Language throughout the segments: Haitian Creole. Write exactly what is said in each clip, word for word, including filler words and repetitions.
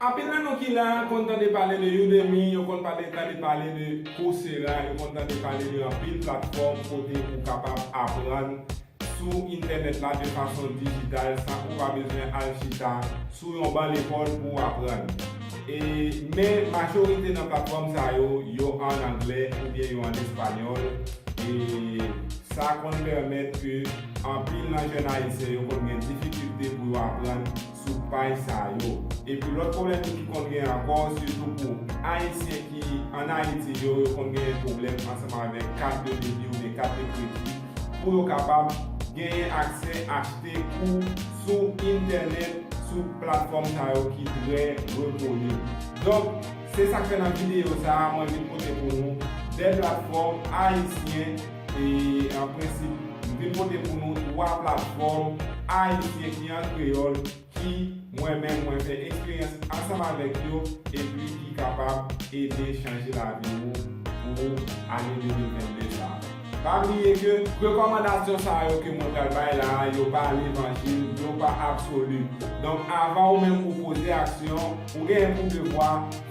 Anpil nan nou ki la konn tande pale de Udemy, yo konn pale, tande pale de Coursera, yo konn tande pale de anpil platfòm kote ou kapab aprann sou entènèt la de fason dijital san ou pa bezwen al chita sou yon ban lekòl pou w aprann. E, men majorite nan platfòm sa yo, yo ann anglè oubyen yo ann espanyòl. E sa konn pèmèt ke anpil nan jèn ayisyen yo konn gen difikilte pou yo aprann sou paj sa yo. Epi lòt pwoblèm ki konn gen ankò, sitou pou ayisyen ki ann Ayiti yo, yo konn gen pwoblèm ansanm avèk kat de debi oubyen kat de kredi pou yo kapab genyen aksè achte kou sou entènèt, sou platfòm sa yo ki trè rekoni. Donk, se sa k fè nan videyo sa a, mwen vin pote pou nou de platfòm ayisyen, e an prensip, m vin pote pou nou twa platfòm ayisyen ki an kreyòl, ki mwen menm mwen fè eksperyans ansanm avèk yo, epi ki kapab ede chanje lavi ou pou ane de mil vennde sa a. Pa bliye ke rekòmandasyon sa yo ke mwen pral bay la a, yo pa levanjil, yo pa absoli. Donk, avan ou menm ou poze aksyon, ou genyen pou devwa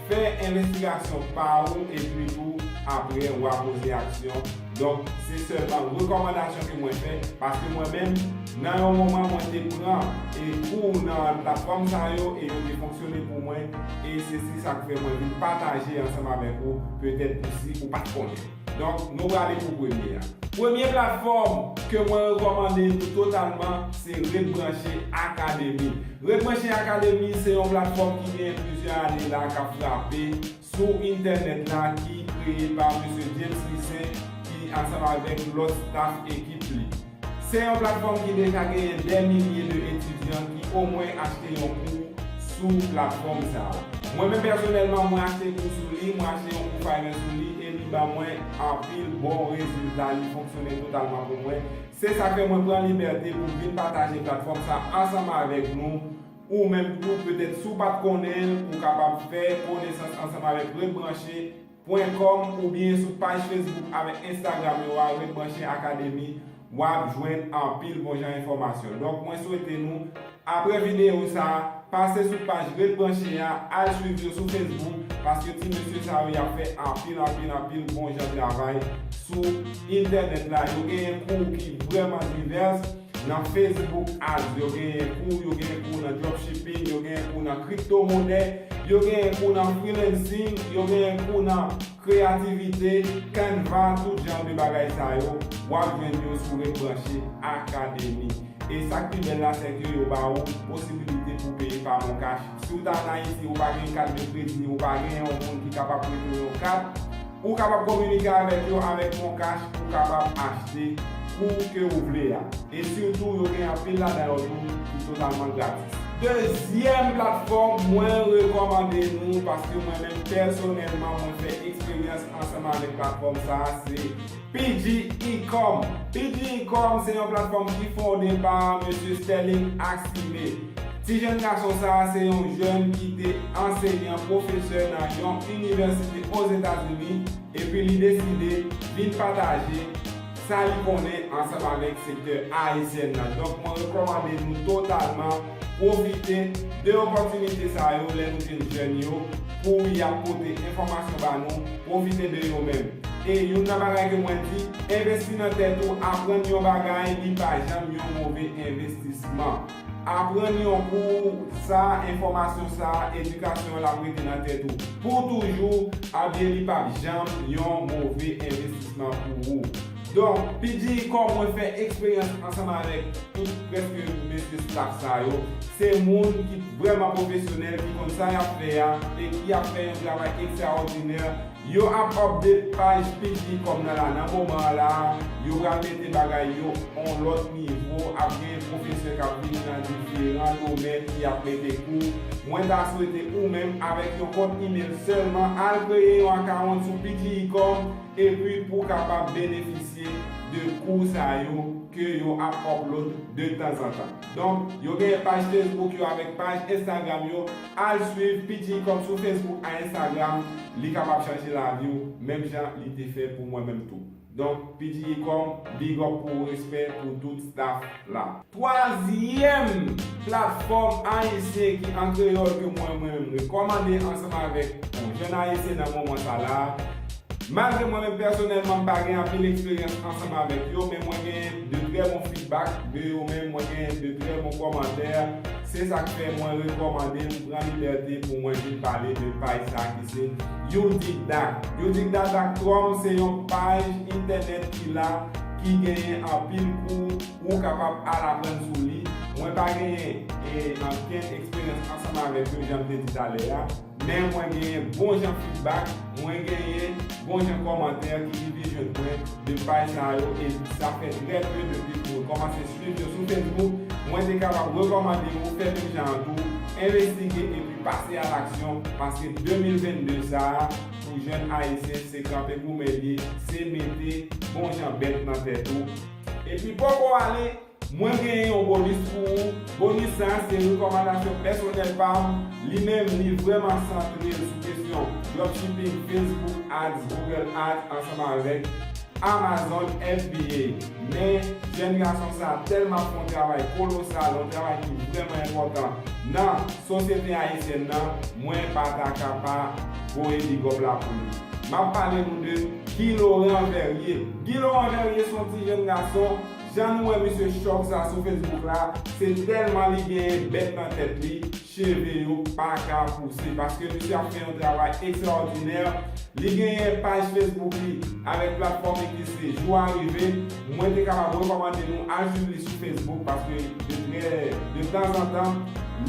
fè envestigasyon pa ou, epi tou apre w a poze aksyon. Donk, se sèlman rekòmandasyon ke mwen fè, paske mwen menm, nan yon moman, mwen te pran e kou nan platfòm sa yo, e yo te fonksyone pou mwen, e se, se sa k fè mwen vin pataje ansanm avèk ou, petèt pou si ou pa t konnen. Donk, nou prale pou premye a. Premye platfòm ke mwen rekòmande nou totalman, se Red Branche Academy. Red Branche Academy, se yon platfòm ki gen plizyè ane la k ap frape sou entènèt la, ki kreye pa mesye James Lissaint, ki ansanm avèk lòt staff ekip li. Se yon platfòm ki deja genyen dè milye de etidyan ki omwen achte yon kou sou platfòm sa a. Mwen menm pèsonèlman, mwen achte kou sou li, mwen achte yon kou Fiverr sou li, e li ban mwen anpil bon rezilta, li fonksyone totalman pou mwen. Se sa k fè mwen pran libète pou m vin pataje platfòm sa ansanm avèk nou. Ou menm tou, petèt si w pa t konnen l, ou kapab fè konesans ansanm avèk Red Branche pwen kòm oubyen sou paj Facebook avèk Instagram yo a, Red Branche Academy, w ap jwenn anpil bon jan enfòmasyon. Donk, mwen swete nou, apre videyo sa a, pase sou paj Red Branche a, al swiv yo sou Facebook, paske ti mesye sa yo, y ap fè anpil, anpil, anpil bon jan travay sou entènèt la. Yo genyen kou ki vrèman divès. Nan Facebook Ads, yo genyen kou, yo genyen kou nan dropshipping, yo genyen kou nan kripto monè, yo genyen kou nan freelancing, yo genyen kou nan kreyativite, Canva, tout jan de bagay sa yo, w ap jwenn yo sou Red Branche Academy. E sa k pi bèl la, se ke yo ba ou posibilite pou peye pa MonCash. Si w ta ann Ayiti, ou pa gen kat de kredi, ou pa gen yon moun ki kapab prete w yon kat, ou kapab kominike avèk yo avèk MonCash pou w kapab achte kou ke w vle a. E sitou, yo gen anpil ladan yo tou ki totalman gratis. Dezyèm platfòm mwen rekòmande nou, paske mwen menm pèsonèlman, mwen fè eksperyans ansanm avèk platfòm sa a, se P G Ecom. P G Ecom se yon platfòm ki fonde pa mesye Sterling Axime. Ti jèn gason sa a se yon jèn ki te ansenyan, pwofesè nan yon inivèsite Ozetazini, epi li deside vin pataje sa li konnen ansanm avèk sektè ayisyèn nan. Donk, mwen rekòmande nou totalman pwofite de opòtinite sa yo lè nou jwenn jèn yo pou y ap pote enfòmasyon ba nou, pwofite de yo menm. E youn nan bagay ke mwen di, envesti nan tèt ou, aprann yon bagay, li pa janm yon move envestisman. Aprann yon kou, sa, enfòmasyon sa, edikasyon an, l ap rete nan tèt ou pou toujou, ebyen, li p ap janm yon move envestisman pou ou. Donk, P G Ecom, mwen fè eksperyans ansanm avèk tout prèske mesye staff sa yo. Se moun ki vrèman pwofesyonèl, ki konn sa y ap fè a, e ki ap fè yon travay ekstraòdinè. Yo ap update paj P G Ecom nan la, nan moman an la, yo pral mete bagay yo on lòt nivo, ap gen pwofesè k ap vini nan diferan domèn ki ap mete kou. Mwen ta swete ou menm avèk yon kont imèl sèlman al kreye yon account sou P G Ecom epi pou w kapab benefisye de kou sa yo ke yo ap upload de tanzantan. Donk, yo gen paj Facebook yo avèk paj Instagram yo. Al swiv P G Ecom sou Facebook ak Instagram. Li kapab chanje lavi w, menm jan li te fè pou mwen menm tou. Donk, P D E Ecom, big up pou ou, respè pou tout staff la. Twazyèm platfòm ayisyen ki an kreyòl ke mwen, mwen menm rekòmande ansanm avèk yon jèn ayisyen nan moman sa la. Malgre mwen menm pèsonèlman m pa gen anpil eksperyans ansanm avèk yo, men mwen gen de trè bon feedback de yo menm, mwen gen de trè bon kòmantè. Se sa k fè mwen rekòmande, m pran libète pou mwen vin pale de paj sa ki se Youdigdac. Youdigdac dot com se yon paj entènèt ki la, ki genyen anpil kou ou kapab al aprann sou li. Mwen pa genyen, e, ankenn eksperyans ansanm avèk yo, jan m te di talè a. Men mwen genyen bon jan feedback, mwen genyen bon jan kòmantè ki rive jwenn mwen de paj sa yo, e sa fè trè pe depi mwen kòmanse swiv yo sou Facebook, mwen te kapab rekòmande ou fè menm jan an tou, envestige epi pase a laksyon, paske de mil vennde sa a, pou jèn ayisyen, se kanpe goumen li ye, se mete bon jan bèt nan tèt ou. Epi poko ale, mwen genyen yon bonis pou ou. Bonis sa a se rekòmandasyon pèsonèl pa m. Li menm, li vrèman santre sou kesyon dropshipping, Facebook Ads, Google Ads, ansanm avèk Amazon F B A. Men, jèn gason sa a tèlman ap fè yon travay kolosal, yon travay ki vrèman enpòtan nan sosyete ayisyèn nan, mwen pa ta ka pa voye big up la pou li. M ap pale nou de Guy Laurent Verrier. Guy Laurent Verrier se yon ti jèn gason, jan nou wè misye chòk sa sou Facebook la, se tèlman li genyen bèt nan tèt li, cheve yo pa ka pouse, paske misye ap fè yon travay ekstraòdinè. Li genyen paj Facebook li avèk platfòm li ki se Jou a Rive. Mwen te kapab rekòmande nou al swiv li sou Facebook, paske de trè, de tanzantan,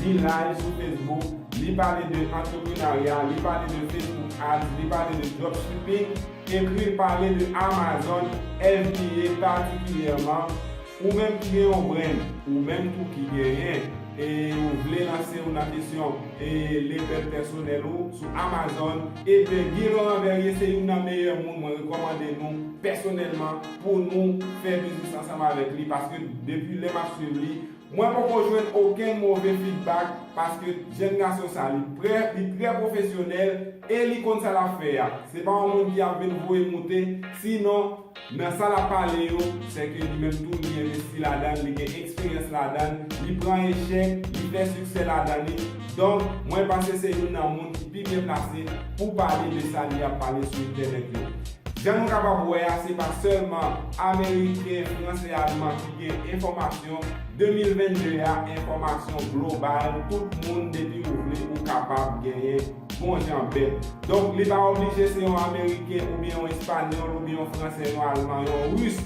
li live sou Facebook, li pale de antreprenarya, li pale de Facebook Ads, li pale de dropshipping, epi li pale de Amazon F B A patikilyèman. Ou menm ki gen yon brand, ou menm tou ki genyen, e ou vle lanse w nan kesyon, e lebèl pèsonèl ou sou Amazon, ebyen Guy Laurent Verrier se youn nan meyè moun mwen rekòmande nou pèsonèlman pou nou fè biznis ansanm avèk li, paske depi lè m ap swiv li, mwen poko jwenn okenn move feedback, paske jèn gason sa, li prè, li trè pwofesyonèl e li konn sa l ap fè a. Se pa yon moun ki ap vin voye moute, sinon, nan sa l ap pale yo, sèke li menm tou, li envesti ladan l, li gen eksperyans ladan l, li pran echèk, li fè siksè ladan li. Donk, mwen panse se youn nan moun ki pi byen plase pou pale de sa li ap pale sou entènèt yo. Jan nou kapab wè a, se pa sèlman Ameriken, Fransè, Alman ki gen enfòmasyon. De mil vennde a, enfòmasyon global, tout moun, depi ou vle, ou kapab genyen bon jan bèt. Donk, li pa oblije se yon Ameriken oubyen yon Espanyòl oubyen yon Fransè, yon Alman, yon Ris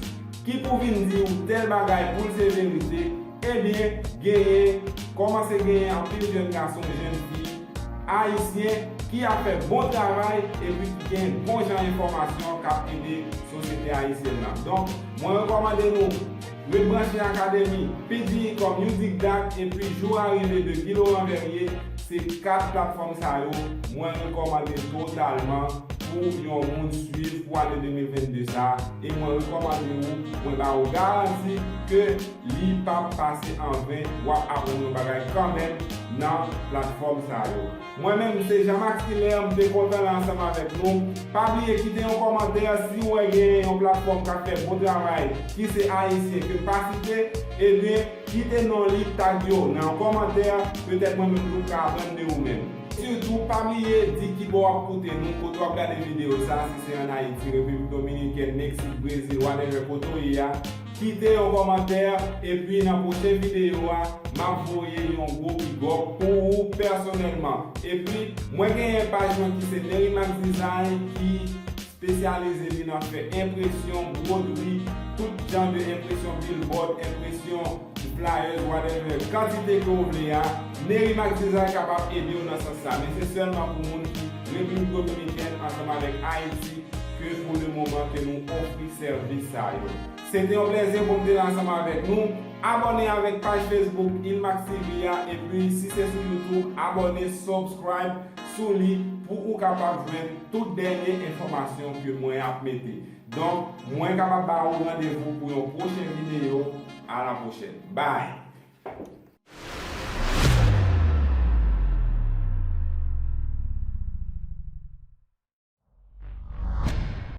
ki pou vin di w tèl bagay pou l se verite. Ebyen, genyen, kòmanse genyen anpil jèn gason, jèn fi ayisyen ki ap fè bon travay epi ki gen bon jan enfòmasyon k ap ede sosyete ayisyèn nan. Donk, mwen rekòmande nou Rebranche Academy, P D E Ecom, Youdigdac epi Jou a Rive de Guy Laurent Verrier, se kat platfòm sa yo mwen rekòmande totalman pou yon moun swiv pou ane de mil vennde sa a, e mwen rekòmande ou, mwen ba ou garanti ke li p ap pase an ven, w ap aprann yon bagay kanmenm nan platfòm sa yo. Mwen menm, se Jean Max Hilaire, m te kontan la ansanm avèk nou. Pa bliye kite yon kòmantè si w wè gen yon platfòm k ap fè bon travay, ki se ayisyen ke m pa site, ebyen, kite non li, tag yo nan yon kòmantè, petèt mwen menm tou m ka aprann de ou menm. Sitou, pa bliye di kibò w ap koute nou, kote w ap gade videyo sa, si se ann Ayiti, Repiblik Dominikèn, Meksik, Brezil, whatever kote w ye a, kite yon kòmantè, epi nan pwochen videyo a, m ap voye yon gwo big up pou ou pèsonèlman. Epi, mwen genyen paj mwen ki se Nerimax Design ki espesyalize li nan fè enpresyon, bwodri, tout jan de enpresyon, billboard, enpresyon, flyers, whatever, kantite ke w vle a, Nerimax Design kapab ede w nan sans sa. Men se sèlman pou moun ki Repiblik Dominikèn ansanm avèk Ayiti ke pou le moman ke nou ofri sèvis sa yo. Se te yon plèzi pou m te la ansanm avèk nou. Abòne avèk paj Facebook Ilmax T V a, epi si se sou YouTube, abòne, subscribe sou li pou ou kapab jwenn tout dènye enfòmasyon ke mwen ap mete. Donk, mwen kapab ba ou randevou pou yon pwochen videyo. A la pwochèn. Bye!